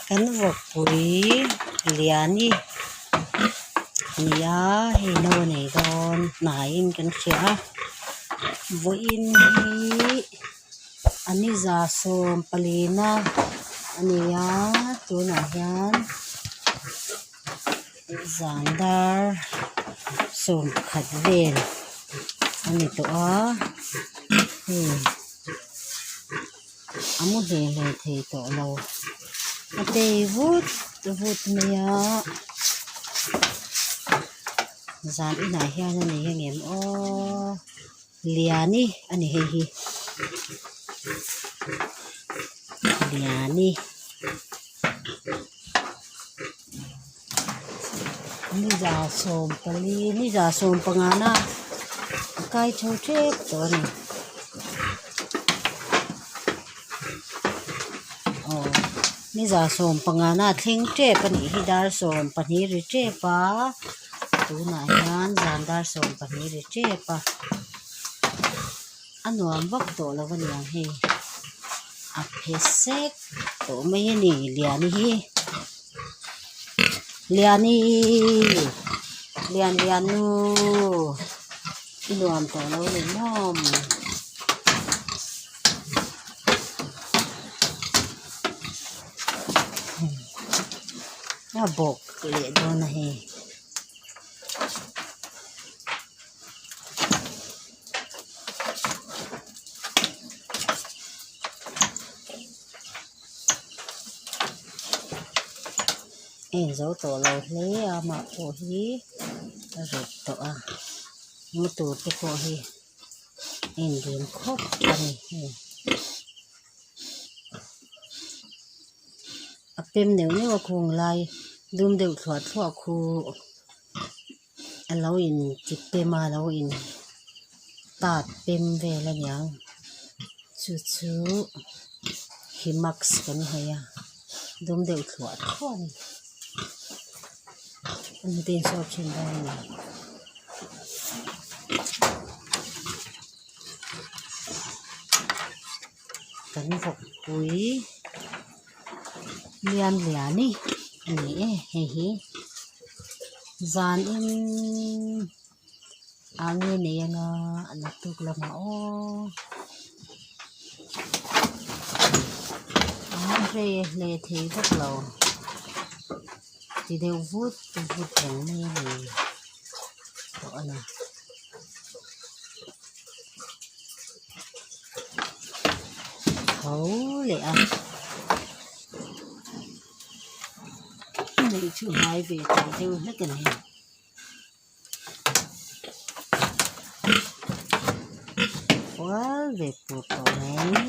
Kan vawkpui liani a ni a hei no a nei dawn hnaiin kan hria a vawiin hi a ni za sawm palina a ni a tunah hian zan dar sawm pakhat vel a ni tawh a hei. A mu hle hle thei tawh lo a tei vut vut mai a zan inah hian a nei angem aw Liani a ni hei hi Liani ni za 14 ni za 15 na a kai tho tep tawh a ni aw ni za 15 na a thleng tep a nih hi dar 12 ri tep a tunah hian zan dar 12 ri tep a a nuam vak tawh lo a niang hei a phe sek tawh mai a ni Liani hi. Liani Lian Lian nu i nuam tawh lo ni maw a bawk leh dawn a hei. A inzo tawh lo hle a amah pawh hi a reh tawh a mu tur te pawh hi a indun khawp a ni hei a pem neuh neuh a khung lai dum deuh thluah thluah khu a lo in ti pem a a lo in tat pem vel a niang chu chu hi mask kan hawi a dum deuh thluah thluah a ni a hnute in sawt thin dawn a ni. Kan vawkpui lian liani a ni e hei hi zanin ah nge nei anga a naktuk lamah aw a rei hle thei vak lo ti deuh vut vut reng mai a ni tawh a ni. Tho leh a neih chu hnai ve tawh deuh hlek a ni. Kual ve pur tawh mai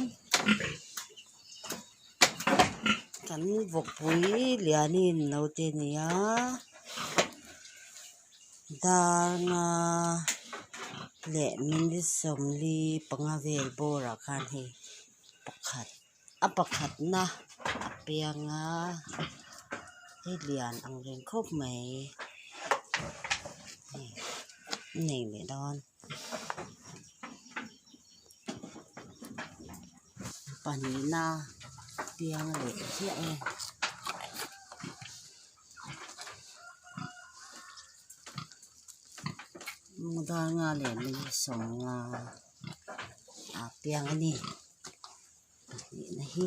kan vawkpui lianin naute a ni a dar nga leh minute 45 vel bawrah khan hei pakhat a pakhatna a piang a hei lian ang reng khawp mai hei a nei leh dawn pahnihna piang leh chiah e. Dar nga leh minute 50 a piang a ni pahnihna hi.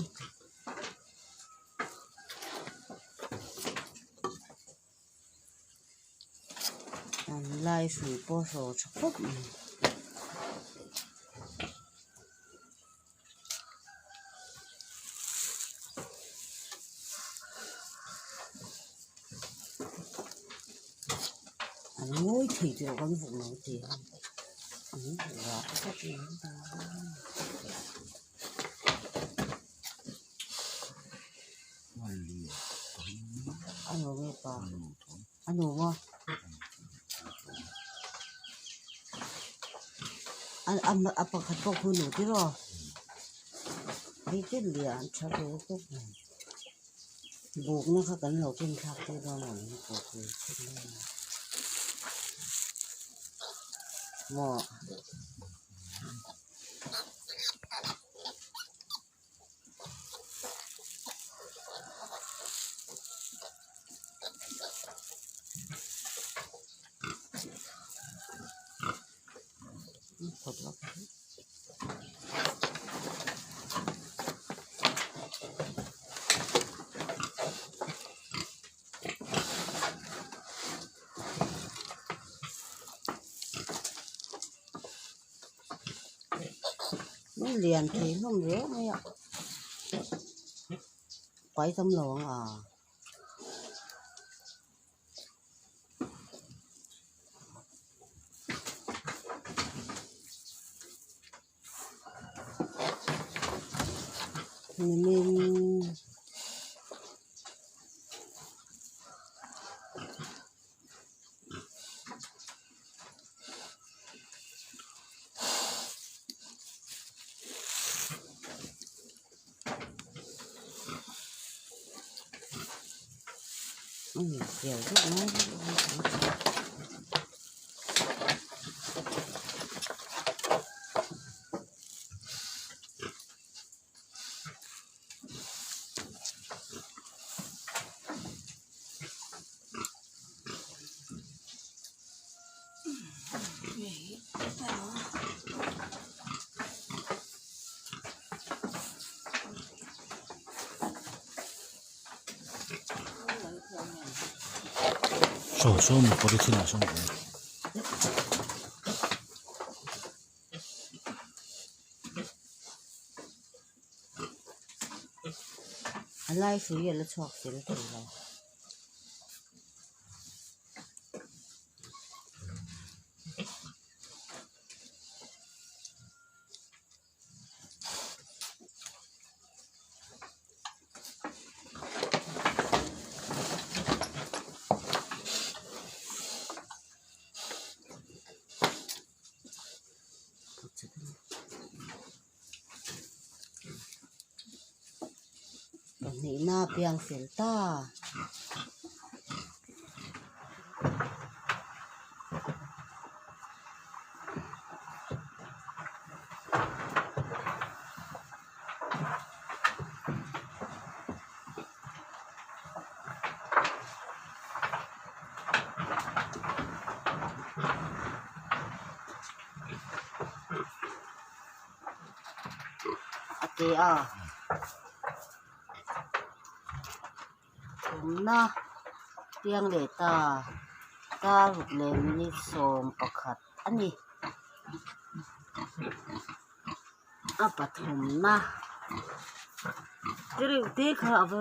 An lai hrui pawh hlawh tha khawp mai. An ngawi thei tih kan vawk lo ti a an rah vak mai a nu nge pa a nu maw a pakhat pawh khu nu tiraw hei te lian tha ve bawk mai bukna kha kan lo ken thlak tir dawn a ni pawh pui thut mai a maw. Lian thei hlawm riau mai a pai tam lo ang a. Nimin Saw saw mi polythene ah sawn A lai hrui a la chhuak fel thei lo. Pahnihna piang fel ta. A ke a thumna piang leh ta dar ruk leh minute 11 a ni a pathumna tereuh te kha a va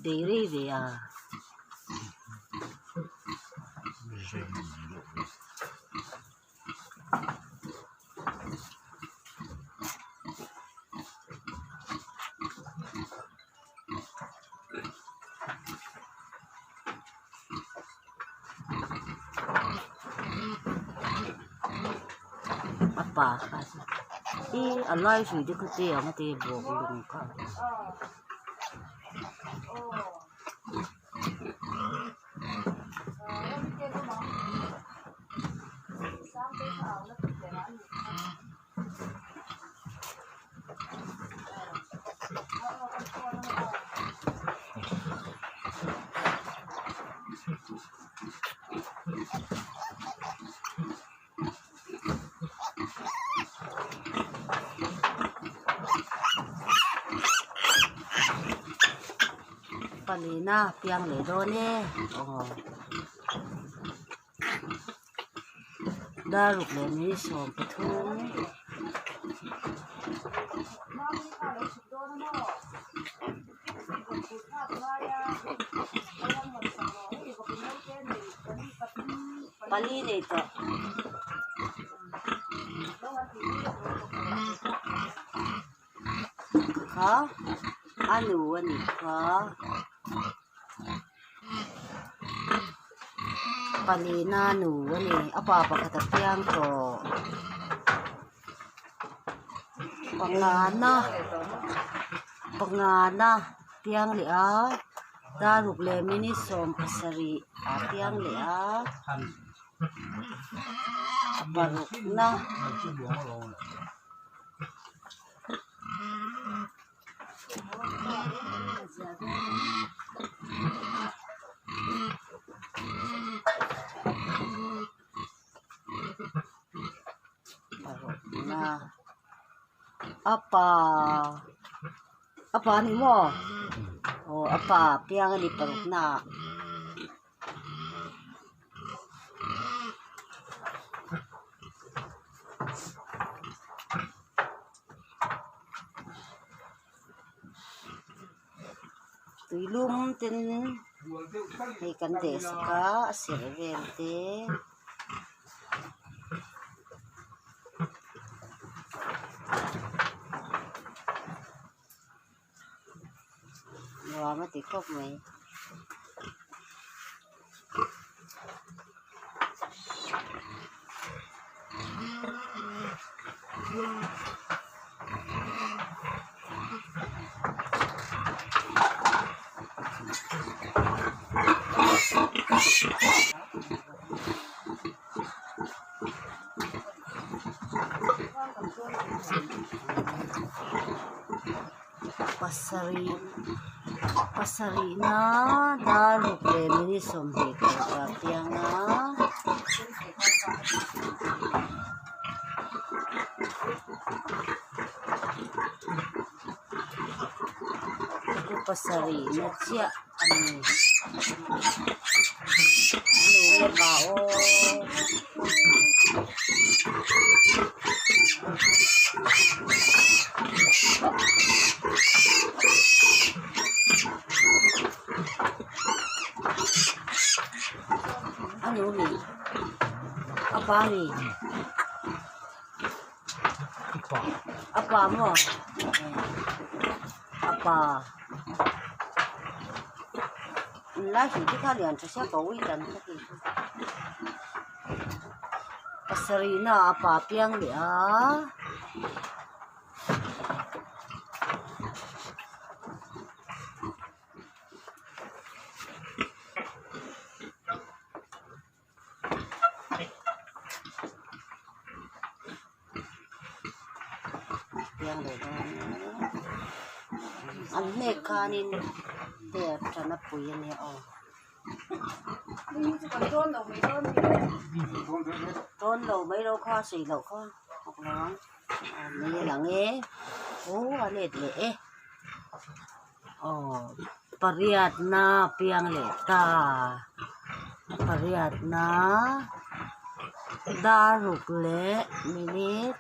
bei rei ve a. A pa kha ih a lai hrui te kha te ang a te bawk lung kha. Palina piang leh dawn e aw dar ruk leh ni 13. Pali nei tawh. Kha a nu a nih kha palina nu a ni a pa pakhat a piang tawh pangana pangana piang leh a dar ruk leh minute 17 ah piang leh a. A paruk na. Paruk. na a pa a pa a ni maw aw a pa piang a ni paruk na ah. Tuilum ten hei kan deh sak a a serh vel te. Nuam a ti khawp mai. Pasarih pasarih na dar ruk leh minute sawmhnih paruk ah a piang a. Pasarih na chiah a ni a nu nge pa aw. A nu mi a pa mi. A pa maw a pa lai hri te kha lian tha sia ka ui tan kha ti pasarih na a pa piang leh a. Piang leh dawn an hnek khanin der tan a pui a nia aw tawn lo mai lo kha sawi loh kha a nei a lang e aw a let leh e. Aw pariat na piang leh ta pariat na dar ruk leh minute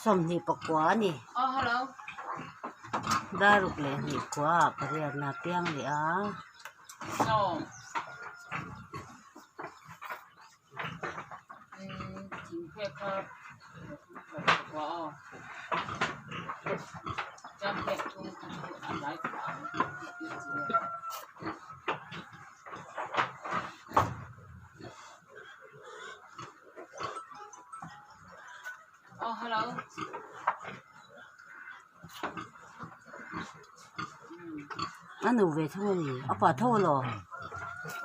sawmhnih pakua a ni dar ruk leh hnih kua ah pariat na piang leh a. A nu ve thung a ni a pa tho elaw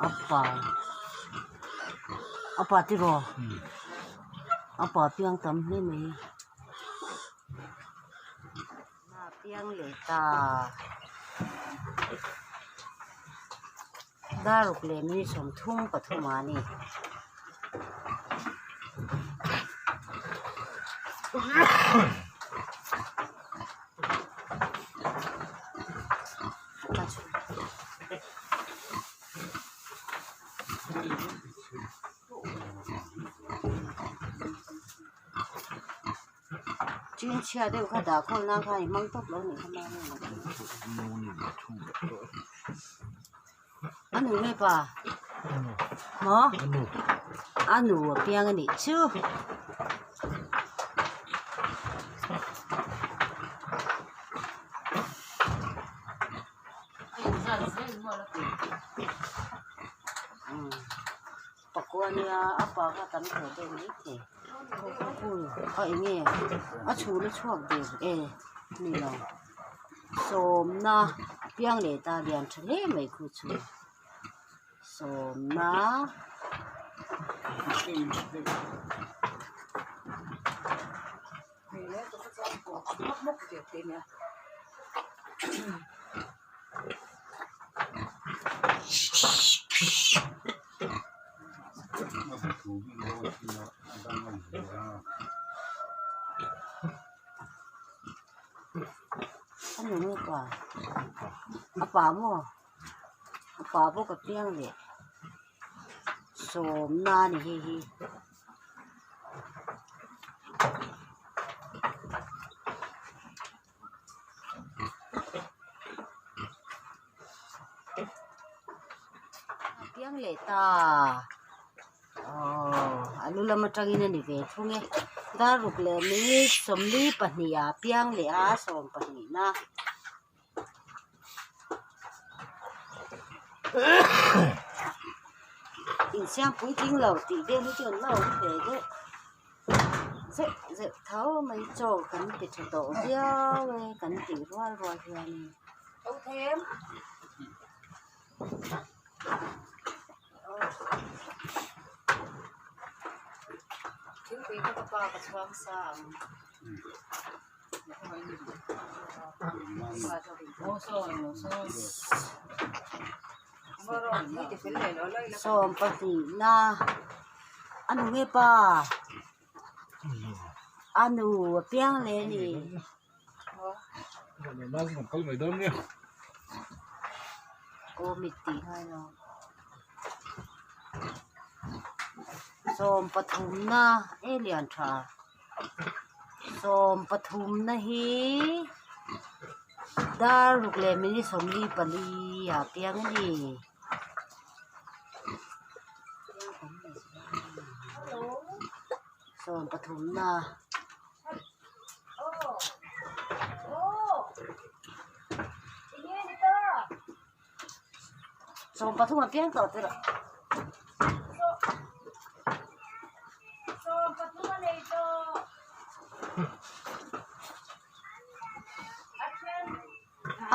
a pa a pa tiraw a pa piang tam hle mai a piang leh ta dar ruk leh minute sawmthum pathum ah a ni. Chhia deuh kha dah khawl nan khan i hmang tawp lo nih kha a nu nge pa maw a nu a piang a nih chu. Pakua nia a pa kha tam tawh deuh maithei a eng nge a chhun a chhuak der e ni lo sawmna piang leh ta lian tha hle mai khu chu sawmna. A nu nge pa a pa maw a pa bawk a piang leh sawmna a ni hei hi. A piang leh ta aww a lu lam atangin a ni ve thung e dar ruk leh minute sawmli pahnih ah a piang leh a sawm pahnih na. Insiam puitling lo tih vel hi chu an la awm ve deuh zeuh zeuh tho mai chaw kan ti tha tawh viau e kan tih rual rual hianin. Sawm pahnih na a nu nge pa a nu a piang leh a ni. Aw mit tih ngai lo sawm pathum na e lian tha. Sawm pathum na hi dar ruk leh minute sawmli pali ah piang a ni. Sawm pathum na. Sawm pathum a piang tawh tirh.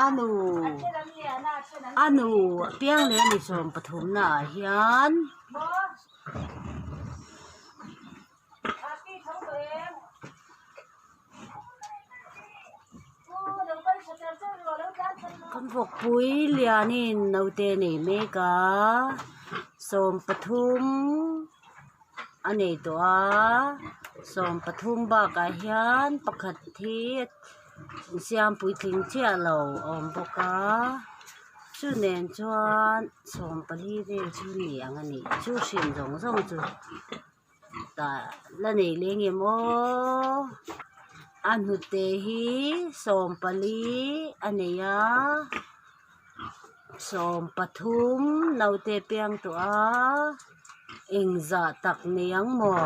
A nu a nu a piang leh a ni sawm pathum naah hian. Kan vawkpui lianin naute a nei mek a sawm pathum a nei tawh a sawm pathum bakah hian pakhat hi insiam puitling chiah lo a awm bawk a chu nen chuan sawm pali vel chu a ni ang a nih chu hrin zawng zawng chu. Tah la nei leng em aw a hnute hi sawm pali a nei a sawm pathum naute piang tawh a engzah tak nei ang maw.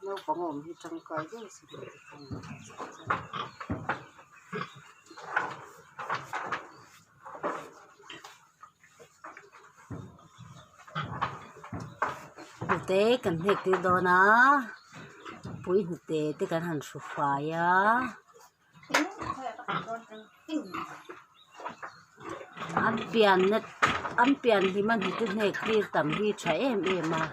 Naupang awm hi tangkai deuh si lo te pawh hnute kan hnek tir dawn a pui hnute te kan han hru fai a. An pianna an pian hlim a hnute hnek tir tam hi tha em em a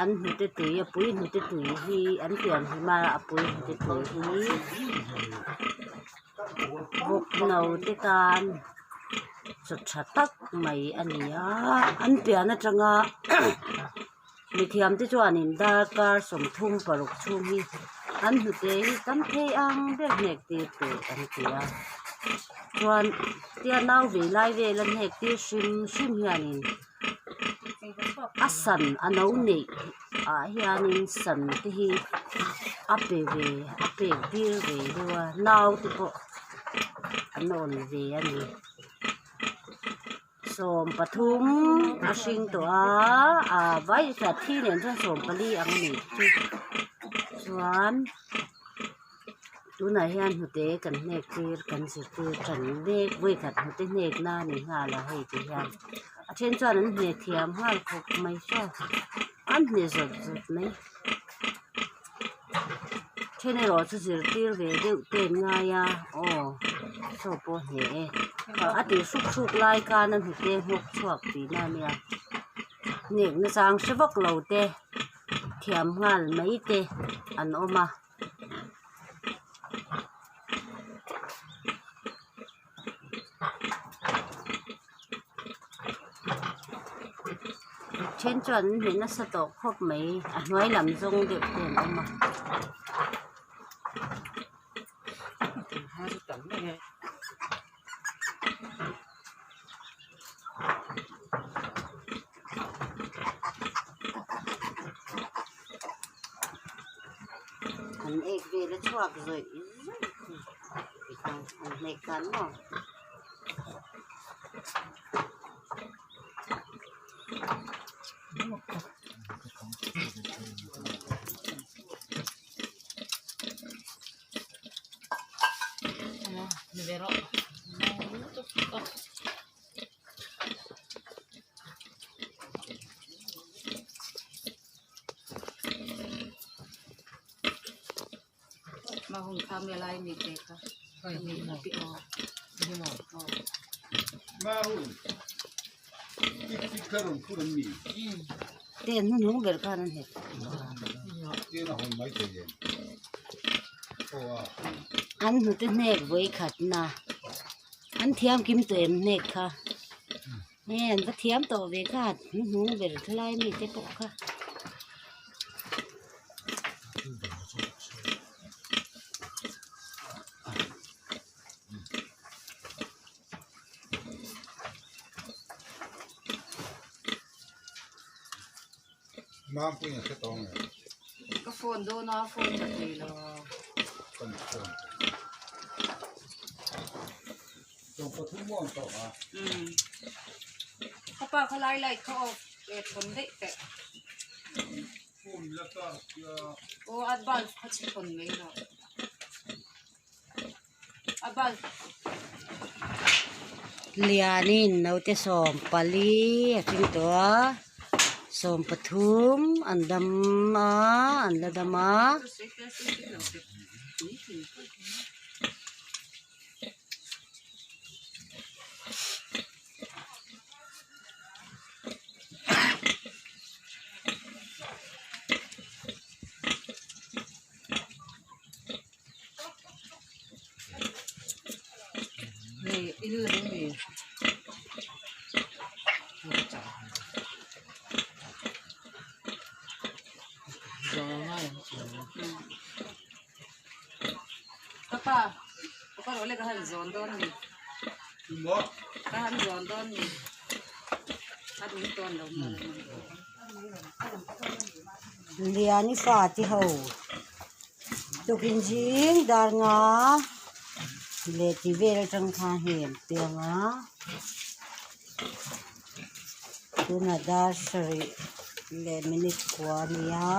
an hnute tui a pui hnute tui hi an pian hlim a a pui hnute tui hi bawk no te tan chaw tha tak mai a ni a an pian atanga. Mithiam te chuanin darkar sawmthum paruk chhung hi an hnute hi tam thei ang ber hnek tir tur an ti a chuan tia nau vei lai vel a hnek tir hrim hrim hianin a san a no neih ah hianin san te hi a pe ve a pek tir ve deuh a nau te pawh an awn ve a ni. Sawm pathum a hring tawh a ah vai hriat thi nen chuan sawm pali ang a nih chu chuan tunah hian hnute kan hnek tir kan zirtir tan mek vawikhat hnute hnek na a ni nghal a hei ti hian a then chuan an hne thiam nghal khawp mai saw an hne zawt zawt mai then erawh chu zirtir ve deuh te an ngai a aw saw pawh a hne e a tih hruk hruk lai khan a hnute nghawk chhuak tihna a nia hnek nachang hre vak lo te thiam nghal mai te an awm a. Then chuan an hmeh nasa tawh khawp mai a hnuai lam zawng deuh te an awm a. An ek vel a chhuak zawih zawih an hnek khan maw. Te an hnuhnung ber khan an hek. An hnute hnek vawi khatna an thiam kim tawh em hnek kha nge an va thiam tawh ve kha hnuhnung ber thalai mite pawh kha. Ka phone dawn a phone ka thei lo. Ka pa kha lai light kha off ve thawn daih teh. Aw a bulb kha chhe thawn mai lo. A bulb. Lianin naute 14 a hring tawh a 13 an dam a an la dam a. Ka pa ka rawh le ka han zawn dawn a ni ka han zawn dawn a ni a ding tawn lo maw. Liani fa te ho tukin zing dar nga leh tih vel atang khan hei an piang a tunah dar sarih leh minute kua a ni a.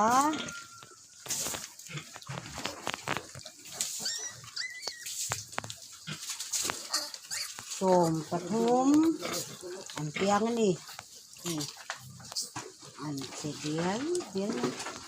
13 an piang a ni an che dial dial a.